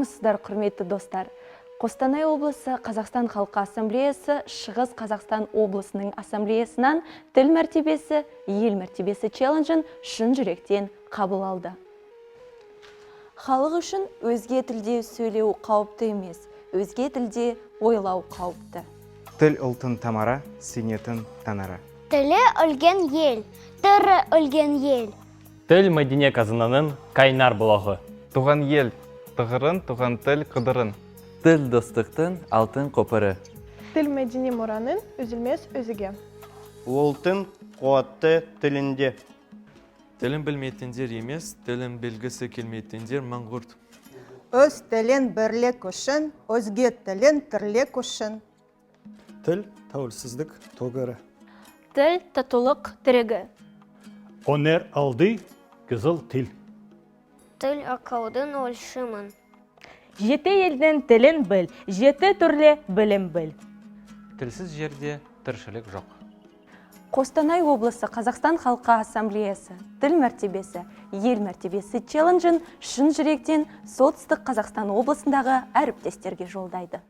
Армысыздар, құрметті достар! Қостанай облысы Қазақстан халқы ассамблеясы Шығыс Қазақстан облысының ассамблеясынан «Тіл мәртебесі, ел мәртебесі» челленджін шын жүректен қабыл алды. Халық үшін өзге тілде сөйлеу қауіпті емес, өзге тілде ойлау қауіпті. Тіл ұлттың тамыры, сенетін тәңірі. Тілі өлген ел, тірі өлген ел. Тіл мәдени қазынаның қайнар бұлағы. Туған ел тұғырын, туған тіл қыдырын. Тіл достықтың алтын көпірі. Тіл мәдени мұраның үзілмес үзігі. Ұлттың қуаты тілінде. Тілін білмейтіндер емес, тілін білгісі келмейтіндер мәңгүрт. Өз тілін бірлік үшін, өзге тілін тірлік үшін. Тіл тәуелсіздік тұғыры. Тіл татулық тірегі. Өнер алды қызыл тіл. Тіл ақылдың өлшемі. Жеті елдің тілін біл, жеті түрлі білім біл. Тілсіз жерде тіршілік жоқ. Қостанай облысы Қазақстан халқы ассамблеясы «Тіл мәртебесі, ел мәртебесі» челленджін шын жүректен Солтүстік Қазақстан облысындағы әріптестерге жолдайды.